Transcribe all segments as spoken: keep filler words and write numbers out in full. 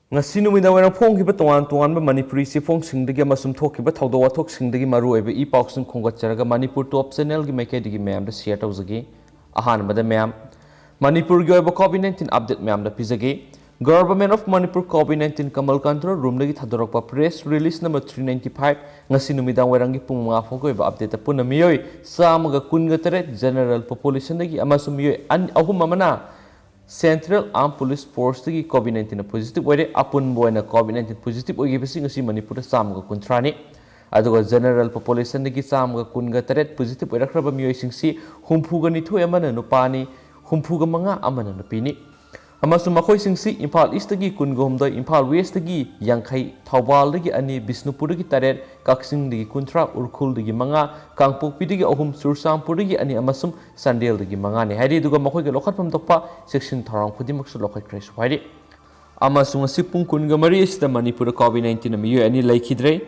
ꯉꯁꯤ ꯅꯨꯃꯤꯗꯥꯡ ꯋꯥꯏꯔꯝ ꯐꯣꯡꯈꯤꯕ ꯇꯣꯉꯥꯟ ꯇꯣꯉꯥꯟꯕ ꯃꯅꯤꯄꯨꯔꯤ ꯆꯦꯐꯣꯡꯁꯤꯡꯗꯒꯤ ꯑꯃꯁꯨꯡ ꯊꯣꯛꯈꯤꯕ ꯊꯧꯗꯣꯛ ꯋꯥꯊꯣꯛꯁꯤꯡꯗꯒꯤ ꯃꯔꯨꯑꯣꯏꯕ ꯏ ꯄꯥꯎꯁꯤꯡ ꯈꯣꯝꯒꯠꯆꯔꯒ ꯃꯅꯤꯄꯨꯔ ꯇꯣꯞ ꯆꯦꯅꯦꯜꯒꯤ ꯃꯥꯏꯀꯩꯗꯒꯤ ꯃꯌꯥꯝꯗ ꯁꯤꯌꯔ ꯇꯧꯖꯒꯦ꯫ ꯑꯍꯥꯟꯕꯗ ꯃꯌꯥꯝ ꯃꯅꯤꯄꯨꯔꯒꯤ ꯑꯣꯏꯕ ꯀꯣꯚꯤꯗ ꯅꯥꯏꯟꯇꯤꯟ ꯑꯞꯗꯦꯠ ꯃꯌꯥꯝꯗ ꯄꯤꯖꯒꯦ꯫ Government of Manipur COVID nineteen common control ꯔꯨꯝꯗꯒꯤ ꯊꯥꯗꯣꯔꯛꯄ press release number three ninety five ꯉꯁꯤ ꯅꯨꯃꯤꯗꯥꯡ ꯋꯥꯏꯔꯝꯒꯤ ꯄꯨꯡ ꯃꯉꯥ ꯐꯥꯎꯒꯤ ꯑꯣꯏꯕ ꯑꯞꯗꯦꯠꯇ ꯄꯨꯟꯅ ꯃꯤꯑꯣꯏ ꯆꯥꯝꯃꯒ ꯀꯨꯟꯒ ꯇꯔꯦꯠ ꯖꯦꯅꯔꯦꯜ ꯄꯣꯄꯨꯂꯦꯁꯟꯗꯒꯤ ꯑꯃꯁꯨꯡ ꯃꯤꯑꯣꯏ ꯑꯅꯤ ꯑꯍꯨꯝ ꯑꯃꯅ ꯁꯦꯟꯇ꯭ꯔꯦꯜ ꯑꯥꯔꯝ ꯄꯨꯂꯤꯁ ꯐꯣꯔꯁꯇꯒꯤ ꯀꯣꯚꯤꯗ ꯅꯥꯏꯟꯇꯤꯟꯗ ꯄꯣꯖꯤꯇꯤꯚ ꯑꯣꯏꯔꯦ꯫ ꯑꯄꯨꯟꯕ ꯑꯣꯏꯅ ꯀꯣꯚꯤꯗ ꯅꯥꯏꯟꯇꯤꯟ ꯄꯣꯖꯤꯇꯤꯚ ꯑꯣꯏꯈꯤꯕꯁꯤ ꯉꯁꯤ ꯃꯅꯤꯄꯨꯔꯗ ꯆꯥꯝꯃꯒ ꯀꯨꯟꯊ꯭ꯔꯥꯅꯤ꯫ ꯑꯗꯨꯒ ꯖꯦꯅꯔꯦꯜ ꯄꯣꯄꯨꯂꯦꯁꯟꯗꯒꯤ ꯆꯥꯝꯃꯒ ꯀꯨꯟꯒ ꯇꯔꯦꯠ ꯄꯣꯖꯤꯇꯤꯚ ꯑꯣꯏꯔꯛꯈ꯭ꯔꯕ ꯃꯤꯑꯣꯏꯁꯤꯡꯁꯤ ꯍꯨꯝꯐꯨꯒ ꯅꯤꯊꯣꯏ ꯑꯃꯅ ꯅꯨꯄꯥꯅꯤ, ꯍꯨꯝꯐꯨꯒ ꯃꯉꯥ ꯑꯃꯅ ꯅꯨꯄꯤꯅꯤ꯫ ꯑꯃꯁꯨꯡ ꯃꯈꯣꯏꯁꯤꯡꯁꯤ ꯏꯝꯐꯥꯜ ꯏꯁꯇꯒꯤ ꯀꯨꯟꯒ ꯍꯨꯝꯗꯣꯏ, ꯏꯝꯐꯥꯜ ꯋꯦꯁꯇꯒꯤ ꯌꯥꯡꯈꯩ, ꯊꯧꯕꯥꯜꯗꯒꯤ ꯑꯅꯤ, ꯕꯤꯁꯅꯨꯄꯨꯔꯗꯒꯤ ꯇꯔꯦꯠ, ꯀꯛꯆꯤꯡꯗꯒꯤ ꯀꯨꯟꯊ꯭ꯔꯥ, ꯎꯈ꯭ꯔꯨꯜꯗꯒꯤ ꯃꯉꯥ, ꯀꯥꯡꯄꯣꯛꯄꯤꯗꯒꯤ ꯑꯍꯨꯝ, ꯆꯨꯔꯆꯥꯟꯄꯨꯔꯗꯒꯤ ꯑꯅꯤ ꯑꯃꯁꯨꯡ ꯆꯥꯟꯗꯦꯜꯗꯒꯤ ꯃꯉꯥꯅꯤ ꯍꯥꯏꯔꯤ꯫ ꯑꯗꯨꯒ ꯃꯈꯣꯏꯒꯤ ꯂꯧꯈꯠꯐꯝ ꯊꯣꯛꯄ ꯆꯦꯛꯁꯤꯟ ꯊꯧꯔꯥꯡ ꯈꯨꯗꯤꯡꯃꯛꯁꯨ ꯂꯧꯈꯠꯈ꯭ꯔꯦꯁꯨ ꯍꯥꯏꯔꯤ꯫ ꯑꯃꯁꯨꯡ ꯉꯁꯤ ꯄꯨꯡ ꯀꯨꯟꯒ ꯃꯔꯤ ꯑꯁꯤꯗ ꯃꯅꯤꯄꯨꯔꯗ ꯀꯣꯚꯤꯗ ꯅꯥꯏꯟꯇꯤꯟꯅ ꯃꯤꯑꯣꯏ ꯑꯅꯤ ꯂꯩꯈꯤꯗ꯭ꯔꯦ꯫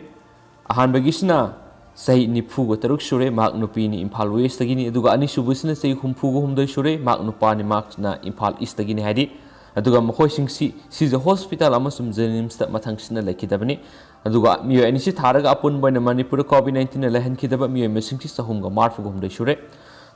ꯑꯍꯥꯟꯕꯒꯤꯁꯤꯅ ꯆꯍꯤ ꯅꯤꯐꯨꯒ ꯇꯔꯨꯛ ꯁꯨꯔꯦ, ꯃꯍꯥꯛ ꯅꯨꯄꯤꯅꯤ, ꯏꯝꯐꯥꯜ ꯋꯦꯁꯇꯒꯤꯅꯤ꯫ ꯑꯗꯨꯒ ꯑꯅꯤꯁꯨꯕꯁꯤꯅ ꯆꯍꯤ ꯍꯨꯝꯐꯨꯒ ꯍꯨꯝꯗꯣꯏ ꯁꯨꯔꯦ, ꯃꯍꯥꯛ ꯅꯨꯄꯥꯅꯤ, ꯃꯍꯥꯛꯅ ꯏꯝꯐꯥꯜ ꯏꯁꯇꯒꯤꯅꯤ ꯍꯥꯏꯔꯤ꯫ ꯑꯗꯨꯒ ꯃꯈꯣꯏꯁꯤꯡꯁꯤ ꯁꯤꯖ ꯍꯣꯁꯄꯤꯇꯥꯜ ꯑꯃꯁꯨꯡ ꯖꯦꯅꯤꯝꯁꯇ ꯃꯊꯪꯁꯤꯠꯅ ꯂꯩꯈꯤꯗꯕꯅꯤ꯫ ꯑꯗꯨꯒ ꯃꯤꯑꯣꯏ ꯑꯅꯤꯁꯤ ꯊꯥꯔꯒ ꯑꯄꯨꯟꯕ ꯑꯣꯏꯅ ꯃꯅꯤꯄꯨꯔꯗ ꯀꯣꯚꯤꯗ ꯅꯥꯏꯟꯇꯤꯟꯅ ꯂꯩꯍꯟꯈꯤꯗꯕ ꯃꯤꯑꯣꯏ ꯃꯁꯤꯡꯁꯤ ꯆꯍꯨꯝꯒ ꯃꯔꯤꯐꯨꯒ ꯍꯨꯝꯗꯣꯏ ꯁꯨꯔꯦ꯫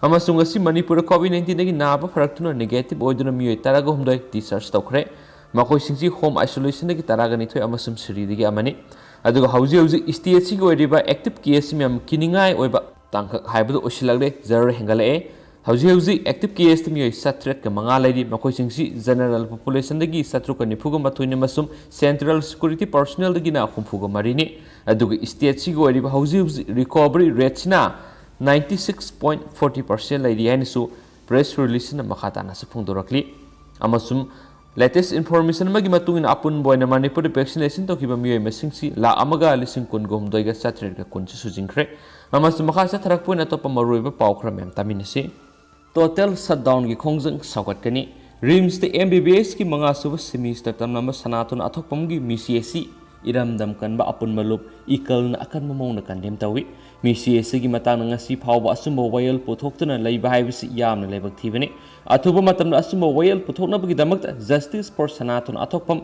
ꯑꯃꯁꯨꯡ ꯉꯁꯤ ꯃꯅꯤꯄꯨꯔꯗ ꯀꯣꯚꯤꯗ ꯅꯥꯏꯟꯇꯤꯟꯗꯒꯤ ꯅꯥꯕ ꯐꯔꯛꯇꯨꯅ ꯅꯦꯒꯦꯇꯤꯚ ꯑꯣꯏꯗꯨꯅ ꯃꯤꯑꯣꯏ ꯇꯔꯥꯒ ꯍꯨꯝꯗꯣꯏ ꯗꯤꯁꯆꯥꯔꯖ ꯇꯧꯈ꯭ꯔꯦ꯫ ꯃꯈꯣꯏꯁꯤꯡꯁꯤ ꯍꯣꯝ ꯑꯥꯏꯁꯣꯂꯦꯁꯟꯗꯒꯤ ꯇꯔꯥꯒ ꯅꯤꯊꯣꯏ ꯑꯃꯁꯨꯡ ꯁꯤꯔꯤꯗꯒꯤ ꯑꯃꯅꯤ꯫ ꯑꯗꯨꯒ ꯍꯧꯖꯤꯛ ꯍꯧꯖꯤꯛ ꯁ꯭ꯇꯦꯠꯁꯤꯒꯤ ꯑꯣꯏꯔꯤꯕ ꯑꯦꯛꯇꯤꯚ ꯀꯦꯁꯁꯤ ꯃꯌꯥꯝ ꯀꯤꯅꯤꯡꯉꯥꯏ ꯑꯣꯏꯕ ꯇꯥꯡꯀꯛ ꯍꯥꯏꯕꯗꯨ ꯑꯣꯏꯁꯤꯜꯂꯛꯂꯦ, ꯖꯔ ꯍꯦꯟꯒꯠꯂꯛꯑꯦ꯫ ꯍꯧꯖꯤꯛ ꯍꯧꯖꯤꯛ ꯑꯦꯛꯇꯤꯚ ꯀꯦꯁꯇ ꯃꯤꯑꯣꯏ ꯆꯥꯇ꯭ꯔꯦꯠꯀ ꯃꯉꯥ ꯂꯩꯔꯤ꯫ ꯃꯈꯣꯏꯁꯤꯡꯁꯤ ꯖꯦꯅꯔꯦꯜ ꯄꯣꯄꯨꯂꯦꯁꯟꯗꯒꯤ ꯆꯥꯇ꯭ꯔꯨꯛꯀ ꯅꯤꯐꯨꯒ ꯃꯥꯊꯣꯏꯅꯤ ꯑꯃꯁꯨꯡ ꯁꯦꯟꯇ꯭ꯔꯦꯜ ꯁꯦꯀ꯭ꯌꯨꯔꯤꯇꯤ ꯄꯔꯁꯣꯅꯦꯜꯗꯒꯤꯅ ꯍꯨꯝꯐꯨꯒ ꯃꯔꯤꯅꯤ꯫ ꯑꯗꯨꯒ ꯁ꯭ꯇꯦꯠꯁꯤꯒꯤ ꯑꯣꯏꯔꯤꯕ ꯍꯧꯖꯤꯛ ꯍꯧꯖꯤꯛ ꯔꯤꯀꯣꯚꯔꯤ ꯔꯦꯠꯁꯤꯅ ninety six point forty percent ꯂꯩꯔꯤ ꯍꯥꯏꯅꯁꯨ ꯄ꯭ꯔꯦꯁ ꯔꯤꯂꯤꯁꯁꯤꯅ ꯃꯈꯥ ꯇꯥꯅꯁꯨ ꯐꯣꯡꯗꯣꯔꯛꯂꯤ꯫ ꯑꯃꯁꯨꯡ ꯂꯦꯇꯦꯁ ꯏꯟꯐꯣꯔꯃꯦꯁꯟ ꯑꯃꯒꯤ ꯃꯇꯨꯡ ꯏꯟꯅ ꯑꯄꯨꯟꯕ ꯑꯣꯏꯅ ꯃꯅꯤꯄꯨꯔꯗ ꯚꯦꯛꯁꯤꯅꯦꯁꯟ ꯇꯧꯈꯤꯕ ꯃꯤꯑꯣꯏ ꯃꯁꯤꯡꯁꯤ ꯂꯥꯈ ꯑꯃꯒ ꯂꯤꯁꯤꯡ ꯀꯨꯟꯒ ꯍꯨꯝꯗꯣꯏꯒ ꯆꯥꯇ꯭ꯔꯦꯠꯀ ꯀꯨꯟꯁꯨ ꯁꯨꯖꯤꯟꯈ꯭ꯔꯦ꯫ ꯑꯃꯁꯨꯡ ꯃꯈꯥ ꯆꯠꯊꯔꯛꯄ ꯑꯣꯏꯅ ꯑꯇꯣꯞꯄ ꯃꯔꯨꯑꯣꯏꯕ ꯄꯥꯎ ꯈꯔ ꯃꯌꯥꯝ ꯇꯥꯃꯤꯟꯅꯁꯤ꯫ ꯇꯣꯇꯦꯜ ꯁꯠꯗꯥꯎꯟꯒꯤ ꯈꯣꯡꯖꯪ ꯁꯧꯒꯠꯀꯅꯤ꯫ ꯔꯤꯝꯁꯇ ꯑꯦꯝ ꯕꯤ ꯕꯤ ꯑꯦꯁꯀꯤ ꯃꯉꯥꯁꯨꯕ ꯁꯦꯃꯤꯁꯇꯔ ꯇꯝꯂꯝꯕ ꯁꯅꯥꯇꯣꯟ ꯑꯊꯣꯛꯄꯝꯒꯤ ꯃꯤꯁꯤ ꯑꯁꯤ ꯏꯔꯝꯗꯝ ꯀꯟꯕ ꯑꯄꯨꯟꯕ ꯂꯨꯞ ꯏꯀꯜꯅ ꯑꯀꯟꯕ ꯃꯑꯣꯡꯗ ꯀꯟꯗꯦꯝ ꯇꯧꯏ꯫ ꯃꯤꯁꯤ ꯑꯁꯤꯒꯤ ꯃꯇꯥꯡꯗ ꯉꯁꯤ ꯐꯥꯎꯕ ꯑꯆꯨꯝꯕ ꯋꯥꯌꯦꯜ ꯄꯨꯊꯣꯛꯇꯨꯅ ꯂꯩꯕ ꯍꯥꯏꯕꯁꯤ ꯌꯥꯝꯅ ꯂꯥꯏꯕꯛ ꯊꯤꯕꯅꯤ꯫ ꯑꯊꯨꯕ ꯃꯇꯝꯗ ꯑꯆꯨꯝꯕ ꯋꯥꯌꯦꯜ ꯄꯨꯊꯣꯛꯅꯕꯒꯤꯗꯃꯛꯇ ꯖꯁꯇꯤꯁ ꯐꯣꯔ ꯁꯅꯥꯇꯣꯟ ꯑꯊꯣꯛꯄꯝ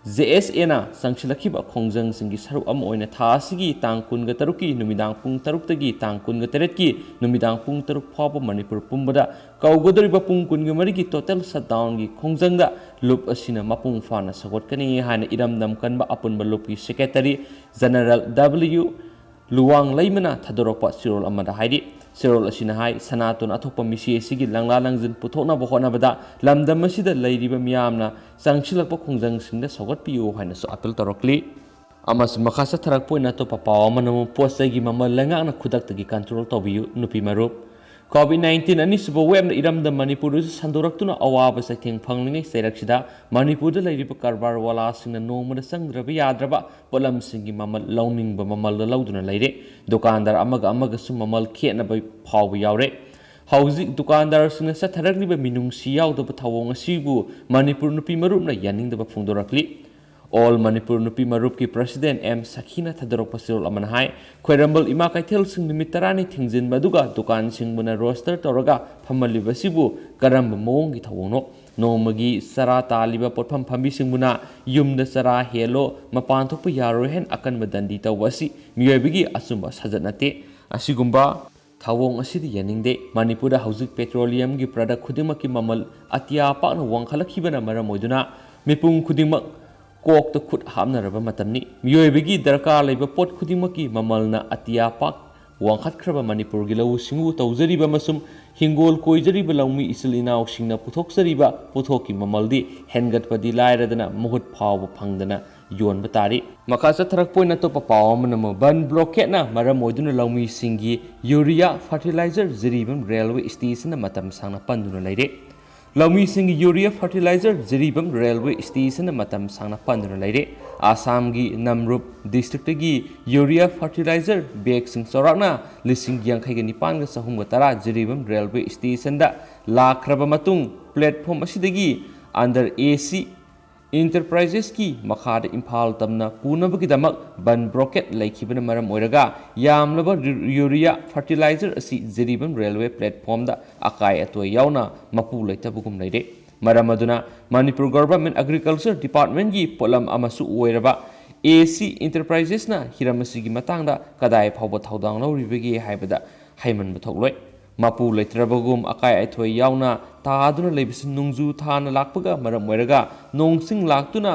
ꯖꯦ ꯑꯦꯁ ꯑꯦꯅ ꯆꯪꯁꯤꯜꯂꯛꯈꯤꯕ ꯈꯣꯡꯖꯪꯁꯤꯡꯒꯤ ꯁꯔꯨꯛ ꯑꯃ ꯑꯣꯏꯅ ꯊꯥ ꯑꯁꯤꯒꯤ ꯇꯥꯡ ꯀꯨꯟꯒ ꯇꯔꯨꯛꯀꯤ ꯅꯨꯃꯤꯗꯥꯡ ꯄꯨꯡ ꯇꯔꯨꯛꯇꯒꯤ ꯇꯥꯡ ꯀꯨꯟꯒ ꯇꯔꯦꯠꯀꯤ ꯅꯨꯃꯤꯗꯥꯡ ꯄꯨꯡ ꯇꯔꯨꯛ ꯐꯥꯎꯕ ꯃꯅꯤꯄꯨꯔ ꯄꯨꯝꯕꯗ ꯀꯧꯒꯗꯧꯔꯤꯕ ꯄꯨꯡ ꯀꯨꯟꯒ ꯃꯔꯤꯒꯤ total shutdownꯒꯤ ꯈꯣꯡꯖꯪꯗ ꯂꯨꯞ ꯑꯁꯤꯅ ꯃꯄꯨꯡ ꯐꯥꯅ ꯁꯧꯒꯠꯀꯅꯤ ꯍꯥꯏꯅ ꯏꯔꯝꯗꯝ ꯀꯟꯕ ꯑꯄꯨꯟꯕ ꯂꯨꯞꯀꯤ Secretary General W ꯂꯨꯋꯥꯡ ꯂꯩꯃꯅ ꯊꯥꯗꯣꯔꯛꯄ ꯆꯦꯔꯣꯜ ꯑꯃꯗ ꯍꯥꯏꯔꯤ꯫ ꯆꯦꯔꯣꯜ ꯑꯁꯤꯅ ꯍꯥꯏ, ꯁꯅꯥꯇꯣꯟ ꯑꯊꯣꯛꯄ ꯃꯤꯁꯤ ꯑꯁꯤꯒꯤ ꯂꯪꯂꯥ ꯂꯪꯖꯤꯟ ꯄꯨꯊꯣꯛꯅꯕ ꯍꯣꯠꯅꯕꯗ ꯂꯝꯗꯝ ꯑꯁꯤꯗ ꯂꯩꯔꯤꯕ ꯃꯤꯌꯥꯝꯅ ꯆꯪꯁꯤꯜꯂꯛꯄ ꯈꯣꯡꯖꯪꯁꯤꯡꯗ ꯁꯧꯒꯠꯄꯤꯌꯨ ꯍꯥꯏꯅꯁꯨ appeal ꯇꯧꯔꯛꯂꯤ꯫ ꯑꯃꯁꯨꯡ ꯃꯈꯥ ꯆꯠꯊꯔꯛꯄ ꯑꯣꯏꯅ ꯑꯇꯣꯞꯄ ꯄꯥꯎ ꯑꯃꯅ ꯑꯃꯨꯛ ꯄꯣꯠ ꯆꯩꯒꯤ ꯃꯃꯜ ꯂꯩꯉꯥꯛꯅ ꯈꯨꯗꯛꯇꯒꯤ control ꯇꯧꯕꯤꯌꯨ, ꯅꯨꯄꯤ ꯃꯔꯨꯞ꯫ COVID nineteen ꯑꯅꯤꯁꯨꯕ waveꯅ ꯏꯔꯝꯗꯝ ꯃꯅꯤꯄꯨꯔꯗꯁꯨ ꯁꯟꯗꯣꯔꯛꯇꯨꯅ ꯑꯋꯥꯕ ꯆꯩꯊꯦꯡ ꯐꯪꯂꯤꯉꯩ ꯆꯩꯔꯛꯁꯤꯗ ꯃꯅꯤꯄꯨꯔꯗ ꯂꯩꯔꯤꯕ ꯀꯔꯕꯥꯔ ꯋꯥꯂꯥꯁꯤꯡꯅ ꯅꯣꯡꯃꯗ ꯆꯪꯗ꯭ꯔꯕ ꯌꯥꯗ꯭ꯔꯕ ꯄꯣꯠꯂꯝꯁꯤꯡꯒꯤ ꯃꯃꯜ ꯂꯧꯅꯤꯡꯕ ꯃꯃꯜꯗ ꯂꯧꯗꯨꯅ ꯂꯩꯔꯦ꯫ ꯗꯨꯀꯥꯟꯗꯥꯔ ꯑꯃꯒ ꯑꯃꯒꯁꯨ ꯃꯃꯜ ꯈꯦꯠꯅꯕ ꯐꯥꯎꯕ ꯌꯥꯎꯔꯦ꯫ ꯍꯧꯖꯤꯛ ꯗꯨꯀꯥꯟꯗꯥꯔꯁꯤꯡꯅ ꯆꯠꯊꯔꯛꯂꯤꯕ ꯃꯤꯅꯨꯡꯁꯤ ꯌꯥꯎꯗꯕ ꯊꯧꯑꯣꯡ ꯑꯁꯤꯕꯨ ꯃꯅꯤꯄꯨꯔ ꯅꯨꯄꯤ ꯃꯔꯨꯞꯅ ꯌꯥꯅꯤꯡꯗꯕ ꯐꯣꯡꯗꯣꯔꯛꯂꯤ꯫ All ꯃꯅꯤꯄꯨꯔ ꯅꯨꯄꯤ ꯃꯔꯨꯞꯀꯤ President M ꯁꯈꯤꯅ ꯊꯥꯗꯣꯔꯛꯄ ꯆꯦꯔꯣꯜ ꯑꯃꯅ ꯍꯥꯏ, ꯈ꯭ꯋꯥꯏꯔꯝꯕꯟ ꯏꯃꯥ ꯀꯩꯊꯦꯜꯁꯤꯡ ꯅꯨꯃꯤꯠ ꯇꯔꯥꯅꯤ ꯊꯤꯡꯖꯤꯟꯕ ꯑꯗꯨꯒ ꯗꯨꯀꯥꯟꯁꯤꯡꯕꯨꯅ roster ꯇꯧꯔꯒ ꯐꯝꯍꯜꯂꯤꯕ ꯑꯁꯤꯕꯨ ꯀꯔꯝꯕ ꯃꯑꯣꯡꯒꯤ ꯊꯧꯑꯣꯡꯅꯣ? ꯅꯣꯡꯃꯒꯤ ꯆꯔꯥ ꯇꯥꯜꯂꯤꯕ ꯄꯣꯠꯐꯝ ꯐꯝꯕꯤꯁꯤꯡꯕꯨꯅ ꯌꯨꯝꯗ ꯆꯔꯥ ꯍꯦꯜꯂꯣ, ꯃꯄꯥꯟ ꯊꯣꯛꯄ ꯌꯥꯔꯣꯏ ꯍꯥꯏꯅ ꯑꯀꯟꯕ ꯗꯟꯗꯤ ꯇꯧꯕ ꯑꯁꯤ ꯃꯤꯑꯣꯏꯕꯒꯤ ꯑꯆꯨꯝꯕ ꯁꯥꯖꯠ ꯅꯠꯇꯦ꯫ ꯑꯁꯤꯒꯨꯝꯕ ꯊꯧꯑꯣꯡ ꯑꯁꯤꯗꯤ ꯌꯥꯅꯤꯡꯗꯦ꯫ ꯃꯅꯤꯄꯨꯔꯗ ꯍꯧꯖꯤꯛ petroleumꯒꯤ product ꯈꯨꯗꯤꯡꯃꯛꯀꯤ ꯃꯃꯜ ꯑꯇꯤꯌꯥ ꯄꯥꯛꯅ ꯋꯥꯡꯈꯠꯂꯛꯈꯤꯕꯅ ꯃꯔꯝ ꯑꯣꯏꯗꯨꯅ ꯃꯤꯄꯨꯝ ꯈꯨꯗꯤꯡꯃꯛ ꯀꯣꯛꯇ ꯈꯨꯠ ꯍꯥꯞꯅꯔꯕ ꯃꯇꯝꯅꯤ꯫ ꯃꯤꯑꯣꯏꯕꯒꯤ ꯗꯔꯀꯥꯔ ꯂꯩꯕ ꯄꯣꯠ ꯈꯨꯗꯤꯡꯃꯛꯀꯤ ꯃꯃꯜꯅ ꯑꯇꯤꯌꯥ ꯄꯥꯛ ꯋꯥꯡꯈꯠꯈ꯭ꯔꯕ ꯃꯅꯤꯄꯨꯔꯒꯤ ꯂꯧꯎ ꯁꯤꯡꯎ ꯇꯧꯖꯔꯤꯕ ꯑꯃꯁꯨꯡ ꯍꯤꯡꯒꯣꯜ ꯀꯣꯏꯖꯔꯤꯕ ꯂꯧꯃꯤ ꯏꯆꯤꯜ ꯏꯅꯥꯎꯁꯤꯡꯅ ꯄꯨꯊꯣꯛꯆꯔꯤꯕ ꯄꯣꯠꯊꯣꯛꯀꯤ ꯃꯃꯜꯗꯤ ꯍꯦꯟꯒꯠꯄꯗꯤ ꯂꯥꯏꯔꯗꯅ ꯃꯍꯨꯠ ꯐꯥꯎꯕ ꯐꯪꯗꯅ ꯌꯣꯟꯕ ꯇꯥꯔꯤ꯫ ꯃꯈꯥ ꯆꯠꯊꯔꯛꯄ ꯑꯣꯏꯅ ꯑꯇꯣꯞꯄ ꯄꯥꯎ ꯑꯃꯅ ꯑꯃꯨꯛ ꯕꯟ blockade ꯅ ꯃꯔꯝ ꯑꯣꯏꯗꯨꯅ ꯂꯧꯃꯤꯁꯤꯡꯒꯤ urea fertilizer Jiribam railway station ꯗ ꯃꯇꯝ ꯁꯥꯡꯅ ꯄꯟꯗꯨꯅ ꯂꯩꯔꯦ꯫ ꯂꯧꯃꯤꯁꯤꯡꯒꯤ urea fertilizer Jiribam railway station ꯗ ꯃꯇꯝ ꯁꯥꯡꯅ ꯄꯟꯗꯨꯅ ꯂꯩꯔꯦ꯫ ꯑꯁꯥꯝꯒꯤ ꯅꯝꯔꯨꯞ district ꯇꯒꯤ urea fertilizer bag ꯁꯤꯡ ꯆꯥꯎꯔꯥꯛꯅ ꯂꯤꯁꯤꯡ ꯌꯥꯡꯈꯩꯒ ꯅꯤꯄꯥꯟꯒ ꯆꯍꯨꯝꯒ ꯇꯔꯥ ꯖꯤꯔꯤꯕꯥꯝ railway station ꯗ ꯂꯥꯛꯈ꯭ꯔꯕ ꯃꯇꯨꯡ, platform ꯑꯁꯤꯗꯒꯤ under A C Enterprises ꯀꯤ ꯃꯈꯥꯗ ꯏꯝꯐꯥꯜ ꯇꯝꯅ ꯄꯨꯅꯕꯒꯤꯗꯃꯛ ꯕꯟ blockade ꯂꯩꯈꯤꯕꯅ ꯃꯔꯝ ꯑꯣꯏꯔꯒ ꯌꯥꯝꯂꯕ ru-, urea fertilizer ꯑꯁꯤ ꯖꯤꯔꯤꯕꯥꯝ railway platform ꯗ ꯑꯀꯥꯏ ꯑꯇꯣꯏ ꯌꯥꯎꯅ ꯃꯄꯨ ꯂꯩꯇꯕꯒꯨꯝ ꯂꯩꯔꯦ꯫ ꯃꯔꯝ ꯑꯗꯨꯅ ꯃꯅꯤꯄꯨꯔ ꯒꯚꯔꯟꯃꯦꯟꯠ ꯑꯦꯒ꯭ꯔꯤꯀꯜꯆꯔ ꯗꯤꯄꯥꯔꯠꯃꯦꯟꯠꯀꯤ ꯄꯣꯠꯂꯝ ꯑꯃꯁꯨ ꯑꯣꯏꯔꯕ ꯑꯦ ꯁꯤ ꯏꯟꯇꯔꯄ꯭ꯔꯥꯏꯖꯦꯁꯅ ꯍꯤꯔꯝ ꯑꯁꯤꯒꯤ ꯃꯇꯥꯡꯗ ꯀꯗꯥꯏ ꯐꯥꯎꯕ ꯊꯧꯗꯥꯡ ꯂꯧꯔꯤꯕꯒꯦ ꯍꯥꯏꯕꯗ ꯍꯩꯃꯟꯕ ꯊꯣꯛꯂꯣꯏ꯫ ꯃꯄꯨ ꯂꯩꯇ꯭ꯔꯕꯒꯨꯝ ꯑꯀꯥꯏ ꯑꯊꯣꯏ ꯌꯥꯎꯅ ꯇꯥꯗꯨꯅ ꯂꯩꯕꯁꯤ ꯅꯣꯡꯖꯨ ꯊꯥꯅ ꯂꯥꯛꯄꯒ ꯃꯔꯝ ꯑꯣꯏꯔꯒ ꯅꯣꯡꯁꯤꯡ ꯂꯥꯛꯇꯨꯅ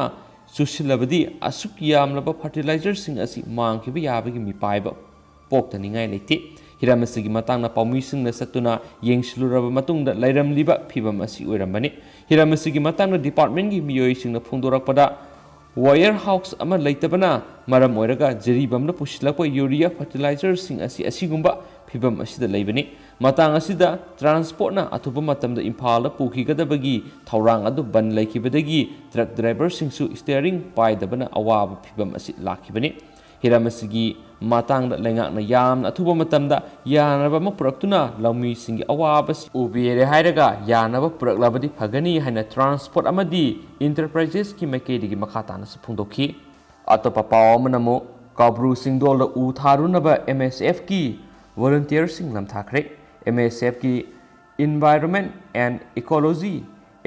ꯆꯨꯁꯤꯜꯂꯕꯗꯤ ꯑꯁꯨꯛ ꯌꯥꯝꯂꯕ ꯐꯔꯇꯤꯂꯥꯏꯖꯔꯁꯤꯡ ꯑꯁꯤ ꯃꯥꯡꯈꯤꯕ ꯌꯥꯕꯒꯤ ꯃꯤꯄꯥꯏꯕ ꯄꯣꯛꯇꯅꯤꯡꯉꯥꯏ ꯂꯩꯇꯦ꯫ ꯍꯤꯔꯝ ꯑꯁꯤꯒꯤ ꯃꯇꯥꯡꯗ ꯄꯥꯎꯃꯤꯁꯤꯡꯅ ꯆꯠꯇꯨꯅ ꯌꯦꯡꯁꯤꯜꯂꯨꯔꯕ ꯃꯇꯨꯡꯗ ꯂꯩꯔꯝꯂꯤꯕ ꯐꯤꯚꯝ ꯑꯁꯤ ꯑꯣꯏꯔꯝꯕꯅꯤ꯫ ꯍꯤꯔꯝ ꯑꯁꯤꯒꯤ ꯃꯇꯥꯡꯗ ꯗꯤꯄꯥꯔꯠꯃꯦꯟꯒꯤ ꯃꯤꯑꯣꯏꯁꯤꯡꯅ ꯐꯣꯡꯗꯣꯔꯛꯄꯗ, ꯋꯦꯌꯔ ꯍꯥꯎꯁ ꯑꯃ ꯂꯩꯇꯕꯅ ꯃꯔꯝ ꯑꯣꯏꯔꯒ ꯖꯤꯔꯤꯕꯥꯝꯗ ꯄꯨꯁꯤꯜꯂꯛꯄ ꯌꯨꯔꯤꯌꯥ ꯐꯔꯇꯤꯂꯥꯏꯖꯔꯁꯤꯡ ꯑꯁꯤ ꯑꯁꯤꯒꯨꯝꯕ ꯐꯤꯚꯝ ꯑꯁꯤꯗ ꯂꯩꯕꯅꯤ꯫ ꯃꯇꯥꯡ ꯑꯁꯤꯗ ꯇ꯭ꯔꯥꯟꯁꯄꯣꯔꯠꯅ ꯑꯊꯨꯕ ꯃꯇꯝꯗ ꯏꯝꯐꯥꯜꯗ ꯄꯨꯈꯤꯒꯗꯕꯒꯤ ꯊꯧꯔꯥꯡ ꯑꯗꯨ ꯕꯟ ꯂꯩꯈꯤꯕꯗꯒꯤ ꯇ꯭ꯔꯛ ꯗ꯭ꯔꯥꯏꯚꯔꯁꯤꯡꯁꯨ ꯁ꯭ꯇꯤꯌꯔꯤꯡ ꯄꯥꯏꯗꯕꯅ ꯑꯋꯥꯕ ꯐꯤꯚꯝ ꯑꯁꯤ ꯂꯥꯛꯈꯤꯕꯅꯤ꯫ ꯍꯤꯔꯝ ꯑꯁꯤꯒꯤ ꯃꯇꯥꯡꯗ ꯂꯩꯉꯥꯛꯅ ꯌꯥꯝꯅ ꯑꯊꯨꯕ ꯃꯇꯝꯗ ꯌꯥꯅꯕ ꯑꯃ ꯄꯨꯔꯛꯇꯨꯅ ꯂꯧꯃꯤꯁꯤꯡꯒꯤ ꯑꯋꯥꯕꯁꯤ ꯎꯕꯤꯔꯦ ꯍꯥꯏꯔꯒ ꯌꯥꯅꯕ ꯄꯨꯔꯛꯂꯕꯗꯤ ꯐꯒꯅꯤ ꯍꯥꯏꯅ ꯇ꯭ꯔꯥꯟꯁꯄꯣꯔꯠ ꯑꯃꯗꯤ ꯏꯟꯇꯔꯄ꯭ꯔꯥꯏꯖꯦꯁꯀꯤ ꯃꯥꯏꯀꯩꯗꯒꯤ ꯃꯈꯥ ꯇꯥꯅꯁꯨ ꯐꯣꯡꯗꯣꯛꯈꯤ꯫ ꯑꯇꯣꯞꯄ ꯄꯥꯎ ꯑꯃꯅ ꯑꯃꯨꯛ ꯀꯥꯎꯕ꯭ꯔꯨ ꯆꯤꯡꯗꯣꯜꯗ ꯎ ꯊꯥꯔꯨꯅꯕ ꯑꯦꯝ ꯑꯦꯁ ꯑꯦꯐꯀꯤ ꯚꯣꯂꯨꯟꯇꯤꯌꯔꯁꯤꯡ ꯅꯝꯊꯈ꯭ꯔꯦ꯫ ꯑꯦꯝ ꯑꯦꯁ ꯑꯦꯐꯀꯤ Environment and Ecology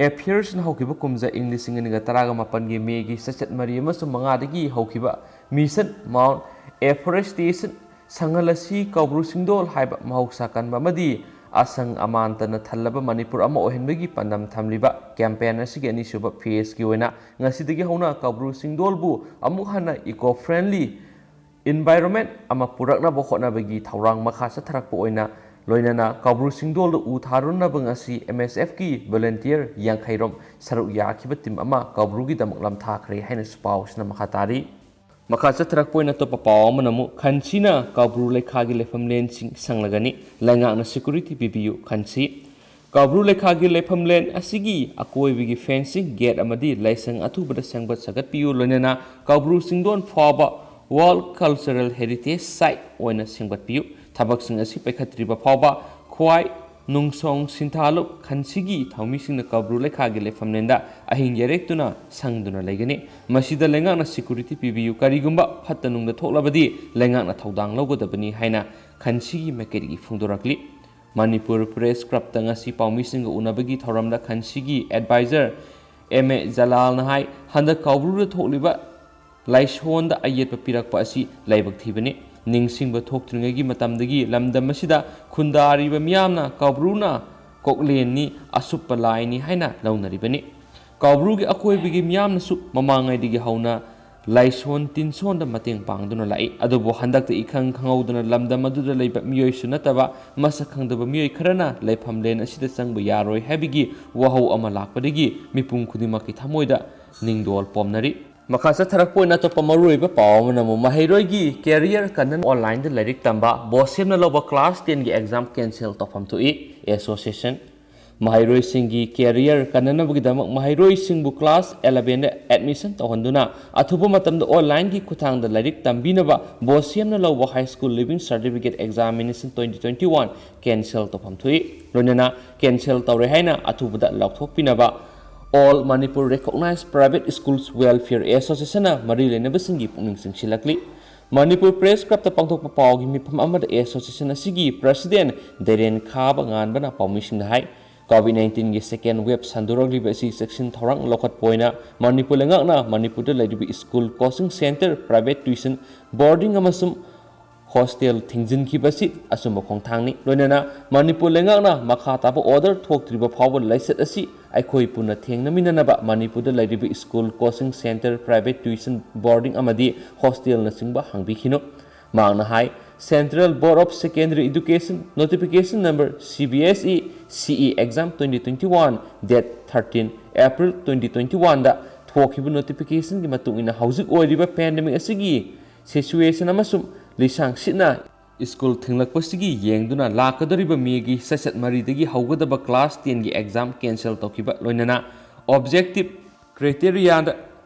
Affairsꯅ ꯍꯧꯈꯤꯕ ꯀꯨꯝꯖꯥ ꯏꯪ ꯂꯤꯁꯤꯡ ꯑꯅꯤꯒ ꯇꯔꯥꯒ ꯃꯥꯄꯟꯒꯤ ꯃꯦꯒꯤ ꯆꯩꯆꯠ ꯃꯔꯤ ꯑꯃꯁꯨꯡ ꯃꯉꯥꯗꯒꯤ ꯍꯧꯈꯤꯕ Mission Mount Afforestation ꯁꯪꯍꯜꯂꯁꯤ ꯀꯥꯎꯕ꯭ꯔꯨ ꯆꯤꯡꯗꯣꯜ ꯍꯥꯏꯕ ꯃꯍꯧꯁꯥ ꯀꯟꯕ ꯑꯃꯗꯤ ꯑꯁꯪ ꯑꯃꯥꯟꯇꯅ ꯊꯜꯂꯕ ꯃꯅꯤꯄꯨꯔ ꯑꯃ ꯑꯣꯏꯍꯟꯕꯒꯤ ꯄꯥꯟꯗꯝ ꯊꯝꯂꯤꯕ ꯀꯦꯝꯄꯦꯟ ꯑꯁꯤꯒꯤ ꯑꯅꯤꯁꯨꯕ ꯐꯦꯖꯀꯤ ꯑꯣꯏꯅ ꯉꯁꯤꯗꯒꯤ ꯍꯧꯅ ꯀꯥꯎꯕ꯭ꯔꯨ ꯆꯤꯡꯗꯣꯜꯕꯨ ꯑꯃꯨꯛ ꯍꯟꯅ ꯏꯀꯣ ꯐ꯭ꯔꯦꯟꯂꯤ ꯏꯟꯚꯥꯏꯔꯣꯟꯃꯦꯟꯠ ꯑꯃ ꯄꯨꯔꯛꯅꯕ ꯍꯣꯠꯅꯕꯒꯤ ꯊꯧꯔꯥꯡ ꯃꯈꯥ ꯆꯠꯊꯔꯛꯄ ꯑꯣꯏꯅ ꯂꯣꯏꯅꯅ ꯀꯥꯎꯕ꯭ꯔꯨ ꯆꯤꯡꯗꯣꯜꯗ ꯎ ꯊꯥꯔꯨꯅꯕ ꯉꯁꯤ ꯑꯦꯝ ꯑꯦꯁ ꯑꯦꯐꯀꯤ ꯚꯣꯂꯨꯟꯇꯤꯌꯔ ꯌꯥꯡꯈꯩ ꯔꯣꯝ ꯁꯔꯨꯛ ꯌꯥꯈꯤꯕ ꯇꯤꯝ ꯑꯃ ꯀꯥꯎꯕ꯭ꯔꯨꯒꯤꯗꯃꯛ ꯂꯝꯊꯥꯈ꯭ꯔꯦ ꯍꯥꯏꯅꯁꯨ ꯄꯥꯎꯁꯤꯅ ꯃꯈꯥ ꯇꯥꯔꯤ꯫ ꯃꯈꯥ ꯆꯠꯊꯔꯛꯄ ꯑꯣꯏꯅ ꯑꯇꯣꯞꯄ ꯄꯥꯎ ꯑꯃꯅ ꯑꯃꯨꯛ ꯈꯟꯁꯤꯅ ꯀꯥꯎꯕ꯭ꯔꯨ ꯂꯩꯈꯥꯒꯤ ꯂꯩꯐꯝꯂꯦꯟꯁꯤꯡ ꯁꯪꯂꯒꯅꯤ, ꯂꯩꯉꯥꯛꯅ ꯁꯦꯀ꯭ꯌꯨꯔꯤꯇꯤ ꯄꯤꯕꯤꯌꯨ ꯈꯟꯁꯤ꯫ ꯀꯥꯎꯕ꯭ꯔꯨ ꯂꯩꯈꯥꯒꯤ ꯂꯩꯐꯝꯂꯦꯟ ꯑꯁꯤꯒꯤ ꯑꯀꯣꯏꯕꯒꯤ ꯐꯦꯟꯁꯤꯡ, ꯒꯦꯠ ꯑꯃꯗꯤ ꯂꯥꯏꯁꯪ ꯑꯊꯨꯕꯗ ꯁꯦꯝꯒꯠ ꯁꯥꯒꯠꯄꯤꯌꯨ, ꯂꯣꯏꯅꯅ ꯀꯥꯎꯕ꯭ꯔꯨ ꯆꯤꯡꯗꯣꯟ ꯐꯥꯎꯕ ꯋꯥꯔꯜꯗ ꯀꯜꯆꯔꯦꯜ ꯍꯦꯔꯤꯇꯦꯖ ꯁꯥꯏꯠ ꯑꯣꯏꯅ ꯁꯦꯝꯒꯠꯄꯤꯌꯨ꯫ ꯊꯕꯛꯁꯤꯡ ꯑꯁꯤ ꯄꯥꯏꯈꯠꯇ꯭ꯔꯤꯕ ꯐꯥꯎꯕ ꯈ꯭ꯋꯥꯏ ꯅꯨꯡꯁꯣꯡ ꯁꯤꯟꯊꯥꯂꯨꯞ ꯈꯟꯁꯤꯒꯤ ꯊꯧꯃꯤꯁꯤꯡꯅ ꯀꯥꯎꯕ꯭ꯔꯨ ꯂꯩꯈꯥꯒꯤ ꯂꯩꯐꯝꯂꯦꯟꯗ ꯑꯍꯤꯡ ꯌꯥꯔꯦꯛꯇꯨꯅ ꯁꯪꯗꯨꯅ ꯂꯩꯒꯅꯤ꯫ ꯃꯁꯤꯗ ꯂꯩꯉꯥꯛꯅ ꯁꯦꯀ꯭ꯌꯨꯔꯤꯇꯤ ꯄꯤꯕꯤꯌꯨ꯫ ꯀꯔꯤꯒꯨꯝꯕ ꯐꯠꯇ ꯅꯨꯡꯗ ꯊꯣꯛꯂꯕꯗꯤ ꯂꯩꯉꯥꯛꯅ ꯊꯧꯗꯥꯡ ꯂꯧꯒꯗꯕꯅꯤ ꯍꯥꯏꯅ ꯈꯟꯁꯤꯒꯤ ꯃꯥꯏꯀꯩꯗꯒꯤ ꯐꯣꯡꯗꯣꯔꯛꯂꯤ꯫ ꯃꯅꯤꯄꯨꯔ ꯄ꯭ꯔꯦꯁ ꯀ꯭ꯂꯕꯇ ꯉꯁꯤ ꯄꯥꯎꯃꯤꯁꯤꯡꯒ ꯎꯅꯕꯒꯤ ꯊꯧꯔꯝꯗ ꯈꯟꯁꯤꯒꯤ ꯑꯦꯗꯚꯥꯏꯖꯔ ꯑꯦꯝ ꯑꯦ ꯖꯂꯥꯜꯅ ꯍꯥꯏ, ꯍꯟꯗꯛ ꯀꯥꯎꯕ꯭ꯔꯨꯗ ꯊꯣꯛꯂꯤꯕ ꯂꯥꯏꯁꯣꯟꯗ ꯑꯌꯦꯠꯄ ꯄꯤꯔꯛꯄ ꯑꯁꯤ ꯂꯥꯏꯕꯛ ꯊꯤꯕꯅꯤ꯫ ꯅꯤꯡꯁꯤꯡꯕ ꯊꯣꯛꯇ꯭ꯔꯤꯉꯩꯒꯤ ꯃꯇꯝꯗꯒꯤ ꯂꯝꯗꯝ ꯑꯁꯤꯗ ꯈꯨꯟꯗꯥꯔꯤꯕ ꯃꯤꯌꯥꯝꯅ ꯀꯥꯎꯕ꯭ꯔꯨꯅ ꯀꯣꯛꯂꯦꯟꯅꯤ, ꯑꯁꯨꯞꯄ ꯂꯥꯏꯅꯤ ꯍꯥꯏꯅ ꯂꯧꯅꯔꯤꯕꯅꯤ꯫ ꯀꯥꯎꯕ꯭ꯔꯨꯒꯤ ꯑꯀꯣꯏꯕꯒꯤ ꯃꯤꯌꯥꯝꯅꯁꯨ ꯃꯃꯥꯡꯉꯩꯗꯒꯤ ꯍꯧꯅ ꯂꯥꯏꯁꯣꯟ ꯇꯤꯟꯁꯣꯟꯗ ꯃꯇꯦꯡ ꯄꯥꯡꯗꯨꯅ ꯂꯥꯛꯏ꯫ ꯑꯗꯨꯕꯨ ꯍꯟꯗꯛꯇ ꯏꯈꯪ ꯈꯪꯍꯧꯗꯅ ꯂꯝꯗꯝ ꯑꯗꯨꯗ ꯂꯩꯕ ꯃꯤꯑꯣꯏꯁꯨ ꯅꯠꯇꯕ ꯃꯁꯛ ꯈꯪꯗꯕ ꯃꯤꯑꯣꯏ ꯈꯔꯅ ꯂꯩꯐꯝꯂꯦꯟ ꯑꯁꯤꯗ ꯆꯪꯕ ꯌꯥꯔꯣꯏ ꯍꯥꯏꯕꯒꯤ ꯋꯥꯍꯧ ꯑꯃ ꯂꯥꯛꯄꯗꯒꯤ ꯃꯤꯄꯨꯝ ꯈꯨꯗꯤꯡꯃꯛꯀꯤ ꯊꯃꯣꯏꯗ ꯅꯤꯡꯗꯣꯜ ꯄꯣꯝꯅꯔꯤ꯫ ꯃꯈꯥ ꯆꯠꯊꯔꯛꯄ ꯑꯣꯏꯅ ꯑꯇꯣꯞꯄ ꯃꯔꯨꯑꯣꯏꯕ ꯄꯥꯎ ꯑꯃꯅ ꯑꯃꯨꯛ ꯃꯍꯩꯔꯣꯏꯒꯤ ꯀꯦꯔꯤꯌꯔ ꯀꯟꯅꯅ ꯑꯣꯟꯂꯥꯏꯟꯗ ꯂꯥꯏꯔꯤꯛ ꯇꯝꯕ ꯕꯣꯁꯦꯝꯅ ꯂꯧꯕ ꯀ꯭ꯂꯥꯁ ꯇꯦꯟꯒꯤ ꯑꯦꯛꯖꯥꯝ ꯀꯦꯟꯁꯦꯜ ꯇꯧꯐꯝ ꯊꯣꯛꯏ꯫ ꯑꯦꯁꯣꯁꯤꯌꯦꯁꯟ ꯃꯍꯩꯔꯣꯏꯁꯤꯡꯒꯤ ꯀꯦꯔꯤꯌꯔ ꯀꯟꯅꯅꯕꯒꯤꯗꯃꯛ ꯃꯍꯩꯔꯣꯏꯁꯤꯡꯕꯨ ꯀ꯭ꯂꯥꯁ ꯑꯦꯂꯚꯦꯟꯗ ꯑꯦꯗꯃꯤꯁꯟ ꯇꯧꯍꯟꯗꯨꯅ ꯑꯊꯨꯕ ꯃꯇꯝꯗ ꯑꯣꯟꯂꯥꯏꯟꯒꯤ ꯈꯨꯠꯊꯥꯡꯗ ꯂꯥꯏꯔꯤꯛ ꯇꯝꯕꯤꯅꯕ ꯕꯣꯁꯦꯝꯅ ꯂꯧꯕ high school leaving certificate examination twenty twenty one cancel ꯇꯧꯐꯝ ꯊꯣꯛꯏ꯫ ꯂꯣꯏꯅꯅ ꯀꯦꯟꯁꯦꯜ ꯇꯧꯔꯦ ꯍꯥꯏꯅ ꯑꯊꯨꯕꯗ ꯂꯧꯊꯣꯛꯄꯤꯅꯕ All Manipur Recognized Private Schools Welfare Associationꯅ ꯃꯔꯤ ꯂꯩꯅꯕꯁꯤꯡꯒꯤ ꯄꯨꯛꯅꯤꯡ ꯆꯤꯡꯁꯤꯜꯂꯛꯂꯤ꯫ ꯃꯅꯤꯄꯨꯔ ꯄ꯭ꯔꯦꯁ ꯀ꯭ꯂꯕꯇ ꯄꯥꯡꯊꯣꯛꯄ ꯄꯥꯎꯒꯤ ꯃꯤꯐꯝ ꯑꯃꯗ ꯑꯦꯁꯣꯁꯤꯌꯦꯁꯟ ꯑꯁꯤꯒꯤ ꯄ꯭ꯔꯁꯤꯗꯦꯟ ꯗꯦꯔꯦꯟ ꯈꯥꯕ ꯉꯥꯟꯕꯅ ꯄꯥꯎꯃꯤꯁꯤꯡꯗ ꯍꯥꯏ, ꯀꯣꯚꯤꯗ ꯅꯥꯏꯟꯇꯤꯟꯒꯤ ꯁꯦꯀꯦꯟ ꯋꯦꯕ ꯁꯟꯗꯣꯔꯛꯂꯤꯕ ꯑꯁꯤ ꯆꯦꯛꯁꯤꯟ ꯊꯧꯔꯥꯡ ꯂꯧꯈꯠꯄ ꯑꯣꯏꯅ ꯃꯅꯤꯄꯨꯔ ꯂꯩꯉꯥꯛꯅ ꯃꯅꯤꯄꯨꯔꯗ ꯂꯩꯔꯤꯕ school, coaching centre, private tuition, boarding ꯑꯃꯁꯨꯡ ꯍꯣꯁꯇꯦꯜ ꯊꯤꯡꯖꯤꯟꯈꯤꯕ ꯑꯁꯤ ꯑꯆꯨꯝꯕ ꯈꯣꯡꯊꯥꯡꯅꯤ꯫ ꯂꯣꯏꯅꯅ ꯃꯅꯤꯄꯨꯔ ꯂꯩꯉꯥꯛꯅ ꯃꯈꯥ ꯇꯥꯕ ꯑꯣꯔꯗꯔ ꯊꯣꯛꯇ꯭ꯔꯤꯕ ꯐꯥꯎꯕ ꯂꯥꯏꯆꯠ ꯑꯁꯤ ꯑꯩꯈꯣꯏ ꯄꯨꯟꯅ ꯊꯦꯡꯅꯃꯤꯟꯅꯅꯕ ꯃꯅꯤꯄꯨꯔꯗ ꯂꯩꯔꯤꯕ school, coaching centre, private tuition, boarding ꯑꯃꯗꯤ ꯍꯣꯁꯇꯦꯜꯅꯆꯤꯡꯕ ꯍꯥꯡꯕꯤꯈꯤꯅꯨ꯫ ꯃꯍꯥꯛꯅ ꯍꯥꯏ, Central Board of Secondary Education notification number C B S E C E exam twenty twenty-one date thirteen April twenty twenty-oneꯗ ꯊꯣꯛꯈꯤꯕ ꯅꯣꯇꯤꯐꯤꯀꯦꯁꯟꯒꯤ ꯃꯇꯨꯡ ꯏꯟꯅ ꯍꯧꯖꯤꯛ ꯑꯣꯏꯔꯤꯕ ꯄꯦꯟꯗꯦꯃꯤꯛ ꯑꯁꯤꯒꯤ ꯁꯤꯆꯨꯋꯦꯁꯟ ꯑꯃꯁꯨꯡ ꯂꯤꯁꯥꯡ ꯁꯤꯠꯅ ꯁ꯭ꯀꯨꯜ ꯊꯤꯡꯂꯛꯄꯁꯤꯒꯤ ꯌꯦꯡꯗꯨꯅ ꯂꯥꯛꯀꯗꯧꯔꯤꯕ ꯃꯦꯒꯤ ꯆꯩꯆꯠ ꯃꯔꯤꯗꯒꯤ ꯍꯧꯒꯗꯕ ꯀ꯭ꯂꯥꯁ ꯇꯦꯟꯒꯤ ꯑꯦꯛꯖꯥꯝ ꯀꯦꯟꯁꯦꯜ ꯇꯧꯈꯤꯕ, ꯂꯣꯏꯅꯅ ꯑꯣꯕꯖꯦꯛꯇꯤꯚ ꯀ꯭ꯔꯥꯏꯇꯦꯔꯤꯌꯥꯗ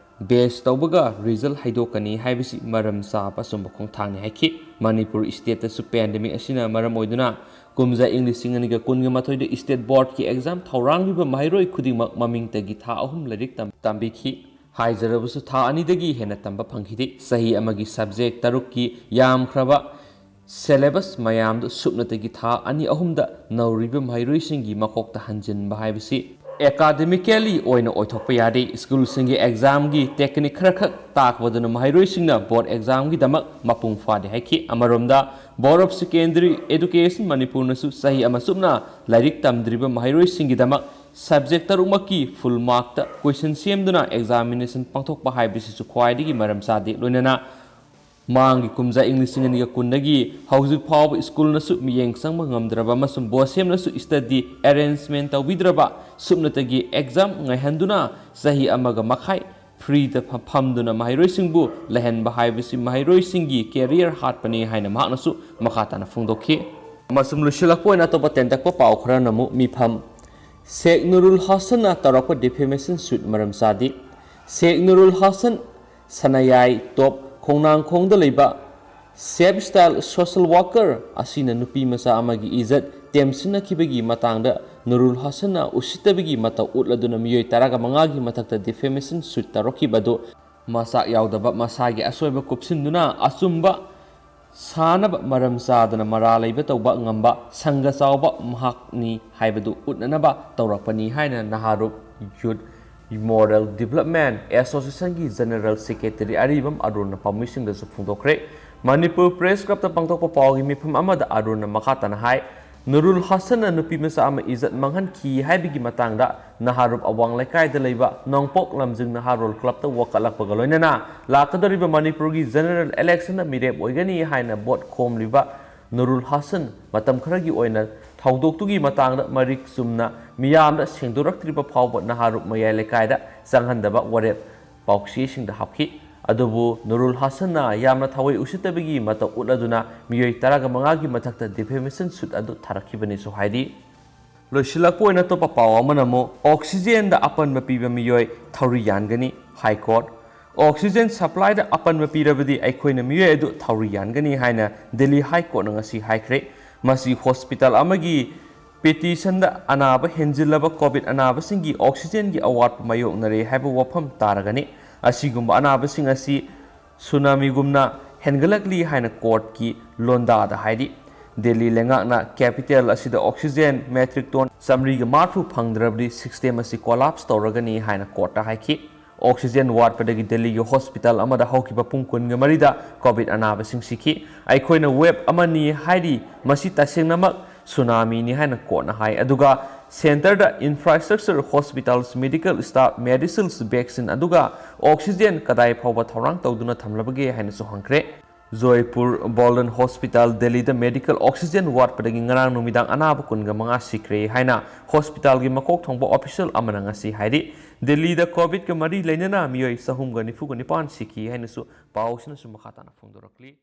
ꯕꯦꯁ ꯇꯧꯕꯒ ꯔꯤꯖꯜ ꯍꯥꯏꯗꯣꯛꯀꯅꯤ ꯍꯥꯏꯕꯁꯤ ꯃꯔꯝ ꯆꯥꯕ ꯑꯆꯨꯝꯕ ꯈꯣꯡꯊꯥꯡꯅꯤ ꯍꯥꯏꯈꯤ꯫ ꯃꯅꯤꯄꯨꯔ ꯁ꯭ꯇꯦꯠꯇꯁꯨ ꯄꯦꯟꯗꯦꯃꯤꯛ ꯑꯁꯤꯅ ꯃꯔꯝ ꯑꯣꯏꯗꯨꯅ ꯀꯨꯝꯖꯥ ꯏꯪ ꯂꯤꯁꯤꯡ ꯑꯅꯤꯒ ꯀꯨꯟꯒ ꯃꯥꯊꯣꯏꯗ ꯁ꯭ꯇꯦꯠ ꯕꯣꯔꯗꯀꯤ ꯑꯦꯛꯖꯥꯝ ꯊꯧꯔꯥꯡꯂꯤꯕ ꯃꯍꯩꯔꯣꯏ ꯈꯨꯗꯤꯡꯃꯛ ꯃꯃꯤꯡꯇꯒꯤ ꯊꯥ ꯑꯍꯨꯝ ꯂꯥꯏꯔꯤꯛ ꯇꯝ-, ꯇꯝꯕꯤꯈꯤ꯫ ꯍꯥꯏꯖꯔꯕꯁꯨ ꯊꯥ ꯑꯅꯤꯗꯒꯤ ꯍꯦꯟꯅ ꯇꯝꯕ ꯐꯪꯈꯤꯗꯦ꯫ ꯆꯍꯤ ꯑꯃꯒꯤ ꯁꯕꯖꯦꯛ ꯇꯔꯨꯛꯀꯤ ꯌꯥꯝꯈ꯭ꯔꯕ ꯁꯦꯂꯦꯕꯁ ꯃꯌꯥꯝꯗꯨ ꯁꯨꯞꯅꯇꯒꯤ ꯊꯥ ꯑꯅꯤ ꯑꯍꯨꯝꯗ ꯅꯧꯔꯤꯕ ꯃꯍꯩꯔꯣꯏꯁꯤꯡꯒꯤ ꯃꯀꯣꯛꯇ ꯍꯟꯖꯤꯟꯕ ꯍꯥꯏꯕꯁꯤ ꯑꯦꯀꯥꯗꯃꯤꯀꯦꯜꯂꯤ ꯑꯣꯏꯅ ꯑꯣꯏꯊꯣꯛꯄ ꯌꯥꯗꯦ꯫ ꯁ꯭ꯀꯨꯜꯁꯤꯡꯒꯤ ꯑꯦꯛꯖꯥꯝꯒꯤ ꯇꯦꯛꯅꯤꯛ ꯈꯔꯈꯛ ꯇꯥꯛꯄꯗꯨꯅ ꯃꯍꯩꯔꯣꯏꯁꯤꯡꯅ ꯕꯣꯔꯗ ꯑꯦꯛꯖꯥꯝꯒꯤꯗꯃꯛ ꯃꯄꯨꯡ ꯐꯥꯗꯦ ꯍꯥꯏꯈꯤ꯫ ꯑꯃꯔꯣꯝꯗ, Board of Secondary Education ꯃꯅꯤꯄꯨꯔꯅꯁꯨ ꯆꯍꯤ ꯑꯃ ꯆꯨꯞꯅ ꯂꯥꯏꯔꯤꯛ ꯇꯝꯗ꯭ꯔꯤꯕ ꯃꯍꯩꯔꯣꯏꯁꯤꯡꯒꯤꯗꯃꯛ ꯁꯕꯖꯦꯛ ꯇꯔꯨꯛꯃꯛꯀꯤ ꯐꯨꯜ ꯃꯥꯔꯛꯇ ꯀꯣꯏꯁꯟ ꯁꯦꯝꯗꯨꯅ ꯑꯦꯛꯖꯥꯃꯤꯅꯦꯁꯟ ꯄꯥꯡꯊꯣꯛꯄ ꯍꯥꯏꯕꯁꯤꯁꯨ ꯈ꯭ꯋꯥꯏꯗꯒꯤ ꯃꯔꯝ ꯆꯥꯗꯦ꯫ ꯂꯣꯏꯅꯅ ꯃꯃꯥꯡꯒꯤ ꯀꯨꯝꯖꯥ, ꯏꯪ ꯂꯤꯁꯤꯡ ꯑꯅꯤꯒ ꯀꯨꯟꯗꯒꯤ ꯍꯧꯖꯤꯛ ꯐꯥꯎꯕ ꯁ꯭ꯀꯨꯜꯅꯁꯨ ꯃꯤꯠꯌꯦꯡ ꯆꯪꯕ ꯉꯝꯗ꯭ꯔꯕ ꯑꯃꯁꯨꯡ ꯕꯣꯁꯦꯝꯅꯁꯨ ꯁ꯭ꯇꯗꯤ ꯑꯦꯔꯦꯟꯖꯃꯦꯟ ꯇꯧꯕꯤꯗ꯭ꯔꯕ, ꯁꯨꯞꯅꯇꯒꯤ ꯑꯦꯛꯖꯥꯝ ꯉꯥꯏꯍꯟꯗꯨꯅ ꯆꯍꯤ ꯑꯃꯒ ꯃꯈꯥꯏ ꯐ꯭ꯔꯤꯗ ꯐ-, ꯐꯝꯗꯨꯅ ꯃꯍꯩꯔꯣꯏꯁꯤꯡꯕꯨ ꯂꯩꯍꯟꯕ ꯍꯥꯏꯕꯁꯤ ꯃꯍꯩꯔꯣꯏꯁꯤꯡꯒꯤ ꯀꯦꯔꯤꯌꯔ ꯍꯥꯠꯄꯅꯤ ꯍꯥꯏꯅ ꯃꯍꯥꯛꯅꯁꯨ ꯃꯈꯥ ꯇꯥꯅ ꯐꯣꯡꯗꯣꯛꯈꯤ꯫ ꯑꯃꯁꯨꯡ ꯂꯣꯏꯁꯤꯜꯂꯛꯄ ꯑꯣꯏꯅ ꯑꯇꯣꯞꯄ ꯇꯦꯟꯇꯛꯄ ꯄꯥꯎ ꯈꯔꯅ ꯑꯃꯨꯛ ꯃꯤꯐꯝ ꯁꯦꯈ ꯅꯨꯔꯨꯜ ꯍꯥꯁꯟꯅ ꯇꯧꯔꯛꯄ ꯗꯤꯐꯦꯃꯦꯁꯟ ꯁꯨꯠ ꯃꯔꯝ ꯆꯥꯗꯦ꯫ ꯁꯦꯈ ꯅꯨꯔꯨꯜ ꯍꯥꯁꯟ ꯁꯅꯥꯌꯥꯏ ꯇꯣꯞ ꯈꯣꯡꯅꯥꯡꯈꯣꯡꯗ ꯂꯩꯕ ꯁꯦꯐ ꯁ꯭ꯇꯥꯏꯜ ꯁꯣꯁꯦꯜ ꯋꯥꯔꯀꯔ ꯑꯁꯤꯅ ꯅꯨꯄꯤ ꯃꯆꯥ ꯑꯃꯒꯤ ꯏꯖꯠ ꯇꯦꯝꯁꯤꯟꯅꯈꯤꯕꯒꯤ ꯃꯇꯥꯡꯗ ꯅꯨꯔꯨꯜ ꯍꯥꯁꯟꯅ ꯎꯁꯤꯠꯇꯕꯒꯤ ꯃꯇꯧ ꯎꯠꯂꯗꯨꯅ ꯃꯤꯑꯣꯏ ꯇꯔꯥꯒ ꯃꯉꯥꯒꯤ ꯃꯊꯛꯇ ꯗꯤꯐꯦꯃꯦꯁꯟ ꯁꯨꯠ ꯇꯧꯔꯛꯈꯤꯕ ꯑꯗꯨ ꯃꯆꯥꯛ ꯌꯥꯎꯗꯕ ꯃꯁꯥꯒꯤ ꯑꯁꯣꯏꯕ ꯀꯨꯞꯁꯤꯟꯗꯨꯅ ꯑꯆꯨꯝꯕ ꯁꯥꯅꯕ ꯃꯔꯝ ꯆꯥꯗꯅ ꯃꯔꯥ ꯂꯩꯕ ꯇꯧꯕ ꯉꯝꯕ ꯁꯪꯒ ꯆꯥꯎꯕ ꯃꯍꯥꯛꯅꯤ ꯍꯥꯏꯕꯗꯨ ꯎꯠꯅꯅꯕ ꯇꯧꯔꯛꯄꯅꯤ ꯍꯥꯏꯅ ꯅꯍꯥꯔꯨꯞ ꯌꯨꯠ ꯃꯣꯔꯦꯜ ꯗꯤꯕꯦꯂꯞꯃꯦꯟ ꯑꯦꯁꯣꯁꯤꯌꯦꯁꯟꯒꯤ ꯖꯦꯅꯔꯦꯜ ꯁꯦꯀ꯭ꯔꯦꯇꯔꯤ ꯑꯔꯤꯕꯝ ꯑꯔꯨꯟꯅ ꯄꯥꯎꯃꯤꯁꯤꯡꯗꯁꯨ ꯐꯣꯡꯗꯣꯛꯈ꯭ꯔꯦ꯫ ꯃꯅꯤꯄꯨꯔ ꯄ꯭ꯔꯦꯁ ꯀ꯭ꯂꯕꯇ ꯄꯥꯡꯊꯣꯛꯄ ꯄꯥꯎꯒꯤ ꯃꯤꯐꯝ ꯑꯃꯗ ꯑꯔꯨꯟꯅ ꯃꯈꯥ ꯇꯥꯅ ꯍꯥꯏ, ꯅꯨꯔꯨꯜ ꯍꯥꯁꯟꯅ ꯅꯨꯄꯤ ꯃꯆꯥ ꯑꯃ ꯏꯖꯠ ꯃꯥꯡꯍꯟꯈꯤ ꯍꯥꯏꯕꯒꯤ ꯃꯇꯥꯡꯗ ꯅꯍꯥꯔꯨꯞ ꯑꯋꯥꯡ ꯂꯩꯀꯥꯏꯗ ꯂꯩꯕ ꯅꯣꯡꯄꯣꯛ ꯂꯝꯖꯤꯡ ꯅꯍꯥꯔꯣꯜ ꯀ꯭ꯂꯕꯇ ꯋꯥꯀꯠꯂꯛꯄꯒ ꯂꯣꯏꯅꯅ ꯂꯥꯛꯀꯗꯧꯔꯤꯕ ꯃꯅꯤꯄꯨꯔꯒꯤ ꯖꯦꯅꯔꯦꯜ ꯏꯂꯦꯛꯁꯟꯗ ꯃꯤꯔꯦꯞ ꯑꯣꯏꯒꯅꯤ ꯍꯥꯏꯅ ꯚꯣꯠ ꯈꯣꯝꯂꯤꯕ ꯅꯨꯔꯨꯜ ꯍꯥꯁꯟ ꯃꯇꯝ ꯈꯔꯒꯤ ꯑꯣꯏꯅ ꯊꯧꯗꯣꯛꯇꯨꯒꯤ ꯃꯇꯥꯡꯗ ꯃꯔꯤꯛ ꯆꯨꯝꯅ ꯃꯤꯌꯥꯝꯗ ꯁꯦꯡꯗꯣꯔꯛꯇ꯭ꯔꯤꯕ ꯐꯥꯎꯕ ꯅꯍꯥꯔꯨꯞ ꯃꯌꯥꯏ ꯂꯩꯀꯥꯏꯗ ꯆꯪꯍꯟꯗꯕ ꯋꯥꯔꯦꯞ ꯄꯥꯎꯆꯦꯁꯤꯡꯗ ꯍꯥꯞꯈꯤ꯫ ꯑꯗꯨꯕꯨ ꯅꯨꯔꯨꯜ ꯍꯥꯁꯟꯅ ꯌꯥꯝꯅ ꯊꯑꯣꯏ ꯎꯁꯤꯠꯇꯕꯒꯤ ꯃꯇꯧ ꯎꯠꯂꯗꯨꯅ ꯃꯤꯑꯣꯏ ꯇꯔꯥꯒ ꯃꯉꯥꯒꯤ ꯃꯊꯛꯇ ꯗꯤꯐꯦꯃꯦꯁꯟ ꯁꯨꯠ ꯑꯗꯨ ꯊꯥꯔꯛꯈꯤꯕꯅꯤꯁꯨ ꯍꯥꯏꯔꯤ꯫ ꯂꯣꯏꯁꯤꯜꯂꯛꯄ ꯑꯣꯏꯅ ꯑꯇꯣꯞꯄ ꯄꯥꯎ ꯑꯃꯅ ꯑꯃꯨꯛ ꯑꯣꯛꯁꯤꯖꯦꯟꯗ ꯑꯄꯟꯕ ꯄꯤꯕ ꯃꯤꯑꯣꯏ ꯊꯧꯔꯤ ꯌꯥꯟꯒꯅꯤ, ꯍꯥꯏ ꯀꯣꯔꯠ꯫ ꯑꯣꯛꯁꯤꯖꯦꯟ ꯁꯄ꯭ꯂꯥꯏꯗ ꯑꯄꯟꯕ ꯄꯤꯔꯕꯗꯤ ꯑꯩꯈꯣꯏꯅ ꯃꯤꯑꯣꯏ ꯑꯗꯨ ꯊꯧꯔꯤ ꯌꯥꯟꯒꯅꯤ ꯍꯥꯏꯅ ꯗꯦꯜꯂꯤ ꯍꯥꯏ ꯀꯣꯔꯠꯅ ꯉꯁꯤ ꯍꯥꯏꯈ꯭ꯔꯦ꯫ ꯃꯁꯤ ꯍꯣꯁꯄꯤꯇꯥꯜ ꯑꯃꯒꯤ ꯄꯤꯇꯤꯁꯟꯗ ꯑꯅꯥꯕ ꯍꯦꯟꯖꯤꯜꯂꯕ ꯀꯣꯚꯤꯗ ꯑꯅꯥꯕꯁꯤꯡꯒꯤ ꯑꯣꯛꯁꯤꯖꯦꯟꯒꯤ ꯑꯋꯥꯠꯄ ꯃꯥꯌꯣꯛꯅꯔꯦ ꯍꯥꯏꯕ ꯋꯥꯐꯝ ꯇꯥꯔꯒꯅꯤ꯫ ꯑꯁꯤꯒꯨꯝꯕ ꯑꯅꯥꯕꯁꯤꯡ ꯑꯁꯤ ꯁꯨꯅꯥꯃꯤꯒꯨꯝꯅ ꯍꯦꯟꯒꯠꯂꯛꯂꯤ ꯍꯥꯏꯅ ꯀꯣꯔꯠꯀꯤ ꯂꯣꯟꯗꯥꯗ ꯍꯥꯏꯔꯤ꯫ ꯗꯦꯜꯂꯤ ꯂꯩꯉꯥꯛꯅ ꯀꯦꯄꯤꯇꯦꯜ ꯑꯁꯤꯗ ꯑꯣꯛꯁꯤꯖꯦꯟ ꯃꯦꯇ꯭ꯔꯤꯛ ꯇꯣꯟ ꯆꯥꯃꯔꯤꯒ ꯃꯔꯤꯐꯨ ꯐꯪꯗ꯭ꯔꯕꯗꯤ ꯁꯤꯁꯇꯦꯝ ꯑꯁꯤ ꯀꯣꯂꯥꯞꯁ ꯇꯧꯔꯒꯅꯤ ꯍꯥꯏꯅ ꯀꯣꯔꯠꯇ ꯍꯥꯏꯈꯤ꯫ ꯑꯣꯛꯁꯤꯖꯦꯟ ꯋꯥꯠꯄꯗꯒꯤ ꯗꯦꯜꯂꯤꯒꯤ ꯍꯣꯁꯄꯤꯇꯥꯜ ꯑꯃꯗ ꯍꯧꯈꯤꯕ ꯄꯨꯡ ꯀꯨꯟꯒ ꯃꯔꯤꯗ ꯀꯣꯚꯤꯗ ꯑꯅꯥꯕꯁꯤꯡ ꯁꯤꯈꯤ꯫ ꯑꯩꯈꯣꯏꯅ ꯋꯦꯕ ꯑꯃꯅꯤ ꯍꯥꯏꯔꯤ, ꯃꯁꯤ ꯇꯁꯦꯡꯅꯃꯛ ꯁꯨꯅꯥꯃꯤꯅꯤ ꯍꯥꯏꯅ ꯀꯣꯔꯠꯅ ꯍꯥꯏ꯫ ꯑꯗꯨꯒ ꯁꯦꯟꯇꯔꯗ infrastructure, hospitals, medical staff, medicines, vaccine ꯑꯗꯨꯒ ꯑꯣꯛꯁꯤꯖꯦꯟ ꯀꯗꯥꯏ ꯐꯥꯎꯕ ꯊꯧꯔꯥꯡ ꯇꯧꯗꯨꯅ ꯊꯝꯂꯕꯒꯦ ꯍꯥꯏꯅꯁꯨ ꯍꯪꯈ꯭ꯔꯦ꯫ ꯖꯣꯏꯄꯨꯔ ꯕꯣꯜꯗꯟ ꯍꯣꯁꯄꯤꯇꯥꯜ, ꯗꯦꯜꯂꯤꯗ ꯃꯦꯗꯤꯀꯦꯜ ꯑꯣꯛꯁꯤꯖꯦꯟ ꯋꯥꯠꯄꯗꯒꯤ ꯉꯔꯥꯡ ꯅꯨꯃꯤꯗꯥꯡ ꯑꯅꯥꯕ ꯀꯨꯟꯒ ꯃꯉꯥ ꯁꯤꯈ꯭ꯔꯦ ꯍꯥꯏꯅ ꯍꯣꯁꯄꯤꯇꯥꯜꯒꯤ ꯃꯀꯣꯛ ꯊꯣꯡꯕ ꯑꯣꯐꯤꯁꯤꯌꯦꯜ ꯑꯃꯅ ꯉꯁꯤ ꯍꯥꯏꯔꯤ꯫ ꯗꯦꯜꯂꯤꯗ ꯀꯣꯚꯤꯗꯀ ꯃꯔꯤ ꯂꯩꯅꯅ ꯃꯤꯑꯣꯏ ꯆꯍꯨꯝꯒ ꯅꯤꯐꯨꯒ ꯅꯤꯄꯥꯟ ꯁꯤꯈꯤ ꯍꯥꯏꯅꯁꯨ ꯄꯥꯎꯁꯤꯅꯁꯨ ꯃꯈꯥ ꯇꯥꯅ ꯐꯣꯡꯗꯣꯔꯛꯂꯤ꯫